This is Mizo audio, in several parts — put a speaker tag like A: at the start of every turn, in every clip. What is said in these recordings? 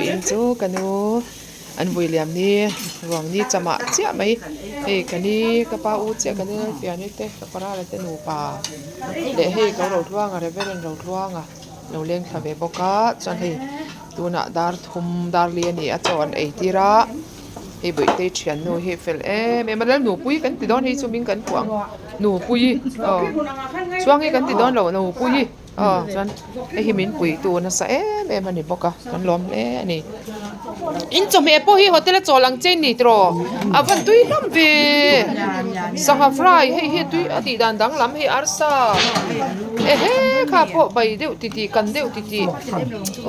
A: Vawiin chu ka nu an vui liam ni ruang ni chamah chiah mai hei ka ni ka pa u chiah ka ni Lalpiani te ka parala te nupa leh hei ka Rotluanga Reverend Rotluanga lo leng thla ve bawk a chuan hei tunah dar thum dar li a ni a chaw an ei tir a hei Bawihtei thiannu hi fel em em a Lalnupui kan ti dawn hei chu hming kan puah ang Nupuii aw chuang hi kan ti dawn lo Nupuii. Aw chuan hei hi min pui tu nasa em em a ni bawk a kan lawm hle a ni in chawhmeh pawh hi hotel a chawl ang che ni tiraw a van tui hlawm ve sangha fry hei hi tui a tih dan danglam hei arsa ehe kha pawh bai deuh ti tih kan deuh ti tih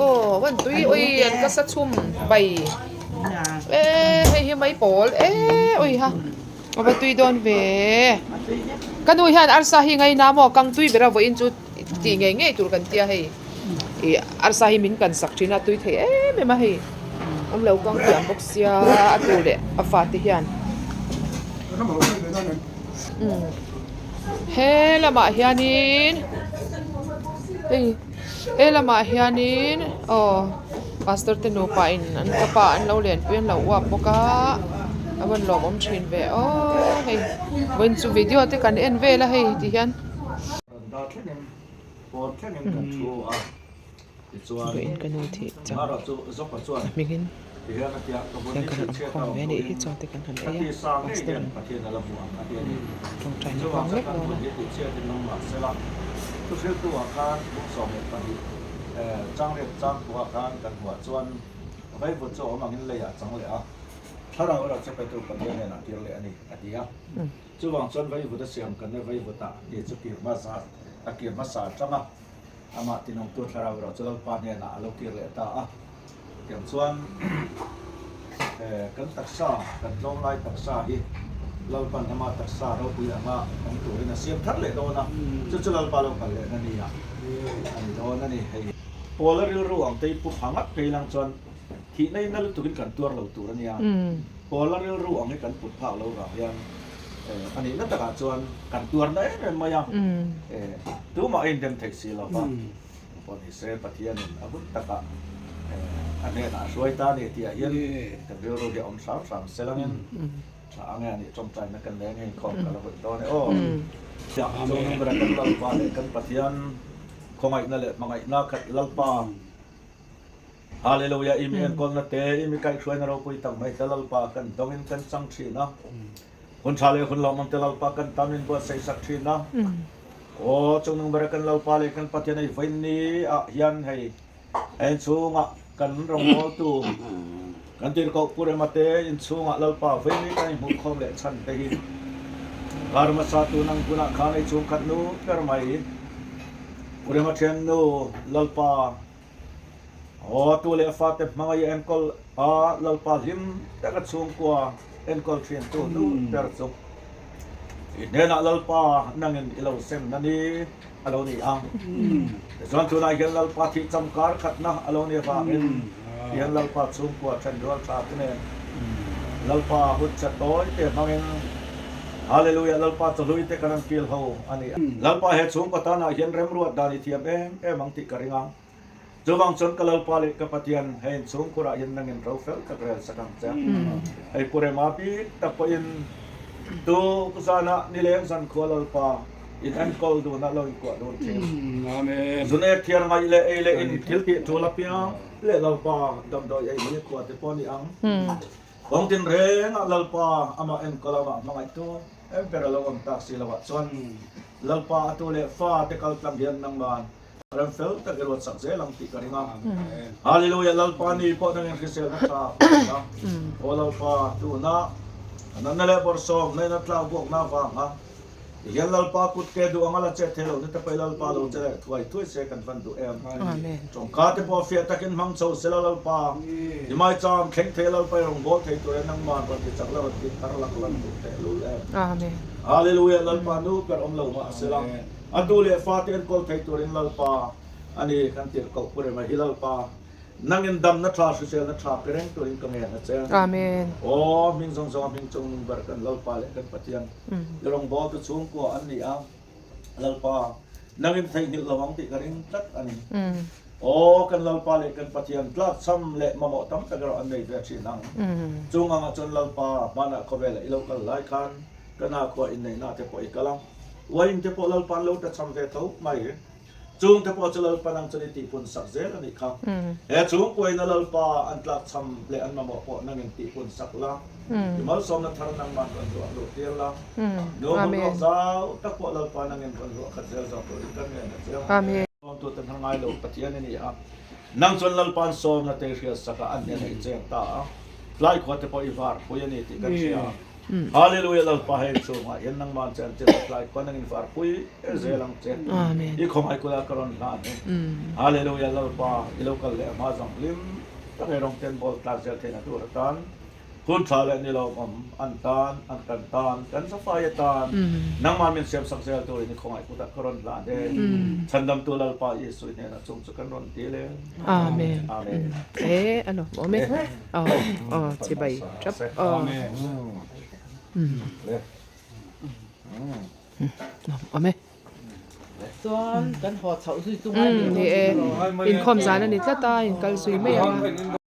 A: aw van tui awi an ka sa chhum bai e hei hi mai pawl e awi ha. A va tui dawn ve. Ka nu hian arsa hi ngaina maw kang tui ber a vawiin chu tih ngei ngei tur kan tia hei. Ih arsa hi min kan sak thin a tui thei em em a hei. Awm lo kang thiam bawk sia a tu leh a fate hian. He lamah hianin hei. He lamah hianin aw pastor te nupa in an ka pa an lo lenpui an lo uap bawk a a van lawmawm thin ve aw hei vawiin chu video te kan en vel a hei ti hian. Vawiin ka nu thih chang a hmingin hian kan han awm khawm ve a nih hi chaw te kan han ei a pastor in tawngtaina hmang vek dawn a.
B: Amah tinawngtu thlarau erawh chu Lalpa hnenah a lo kir leh ta a. Tiang chuan kan taksa, kan tlawmlai taksa hi Lalpan amah taksa ropui anga awm turin a siam thar leh dawn a, chu chu Lalpa lo kal lehna ni ah a ni dawn a ni. Hei Paula rilru ang te hi pu pha ngat phei lang chuan thihna in na lutukin kan tuar lo tur a nia. Paula rilru ang hi kan put phak lo vang hian A nihna takah chuan kan tuarna em em mai a, tumah a indem theih si lo va, pawh ni se Pathianin a hun takah a hnenah a hruai ta a ni tihah hian kan rilru hi a awm hram hram se langin tha ang e a nih tawngtaina kan nei angin inkhawm ka la hawi dawn e aw. Chungnung bera kan Lalpa leh kan Pathian khawngaihna leh hmangaihna khat Lalpa. Hallelujah, i mi enkawlna te, i mi kaihhruaina ropui tak mai te Lalpa kan dawngin kan chang thin a. Hun tha leh hun lawmawm te Lalpa kan tam in buatsaih sak thin a. Aw, chungnung bera kan Lalpa leh kan Pathian hei vawiin ni ah hian hei a inchhungah kan rawngbawltu kan tirhkoh Pu Rema te inchhungah Lalpa vawiin ni kan inhmuhkhawm leh chhan te hi kar hmasa tun ang hunah khan hei chhungkhat nu ber mai Pu Rema thiannu Lalpa Aw, tu leh fate hmangaih enkawl a Lalpa hlim taka chhungkua enkawl thiantu nu ber chu i hnenah Lalpa nangin i lo sem na ni a lo ni ang. Tichuan tunah hian Lalpa thih cham kar khatna a lo ni avangin tihian Lalpa chhungkua then rual tha te nen Lalpa hun che tawi te hmangin Hallelujah Lalpa chawhlui te kan an kil ho a ni. Lalpa he chhungkaw tanah hian remruat dan i thiam em em ang tih ka ring a. Chuvang chuan ka Lalpa leh ka Pathian hei inchhungkhurah hian nangin ro fel tak rel sak ang che. Hei Pu Rema bik tak pawhin tuk zanah nileng zankhua Lalpa in enkawl dunah lo inkuah dun thin. Zun ek thiar ngaih leh ei leh in thil tih tul apiang leh Lalpa damdawi ei ni khua te pawh a ni ang. Kawng tinrengah Lalpa amah enkawl amah hmangaihtu em ber a lo awm tak si loah chuan Lalpa a tu leh fa te kal tlang hian nangman Ram fel tak i ruat sak zel ang tih ka ring a. Hallelujah Lalpa ni pawh nangin hriselna tha a pek a. Aw Lalpa tuna natna leh bawrhsawm nain a tlak buakna avanga ti hian Lalpa kut ke duh anga la chet thei lo ni te pawh i Lalpa lo che leh thuai thuai se kan van duh em. Tawngka te pawh fiah takin hmang chho sela Lalpa i maicham thleng thei Lalpa i rawngbâwl thei tur e nangman rawn ti chak la rawn ti thar la ka van duh teh lul em. Hallelujah Lalpa nu ber awm lo mah sela. A tu leh fate enkawl thei turin Lalpa a ni kan tirh koh pu rema hi Lalpa nangin damna tha hriselna tha pe reng turin ka ngen a che.
A: Amen.
B: Aw hming zawng zawng a hming chung nung ber kan Lalpa leh kan Pathian i rawngbawltu chhungkua an ni a Lalpa nangin theihnghilh lo ang tih ka ring tlat a ni. Aw, kan Lalpa leh kan Pathian tlakchham leh mamawh tam tak erawh an nei ve thin ang. Chung angah chuan Lalpa hmanah khawvelah i lo kal lai khan ka nakhua inneihna te pawh i kal a, uain te pawh Lalpa an lo tlachham ve tho mai. Chung te pawh chu Lalpa nang chuan i tihpun sak zel a nih kha. He chhungkuaina Lalpa an tlakchham leh an mamawh pawh nangin tihpun sak la, i malsawmna thar nangman rawn luah luh tir la, nu hmun ruak zau tak pawh Lalpa nangin rawn luah khat zel zawk turin kan ngen a che. Sawmtu te hmang ngai lo Pathian a ni a, nang chuan Lalpa'n sawmna te i hriat sak a, an hnenah i cheng ta a, tlai khua te pawh i var pui a ni tih kan hria a. Hallelujah Lalpa hei chhungah hian nangmah che an chilh a, tlai khua nangin var pui zel ang che. I khawngaih kula ka rawn hlan e. Hallelujah Lalpa i lo kal leh a hma zawng hlim tak ei rawng ten bawl tlak zel theihna tur atan. Hun tha leh ni lo awm an tan, an kan tan, kan zafai atan, nangmah min siamsak zel turin i khawngaih kutah ka rawn hlan e. Chhandamtu Lalpa Isui hnenah chung chu kan rawn dil e.
A: Amen.
B: Amen.
A: E a lawm awm e. Aw aw chibai tap aw.
B: Amen.
A: Lawm awm e.
C: Chuan kan haw chhoh zui chu ngai
A: Ni e. Inkhawm zan a ni tlat a, inkal zui mai ang.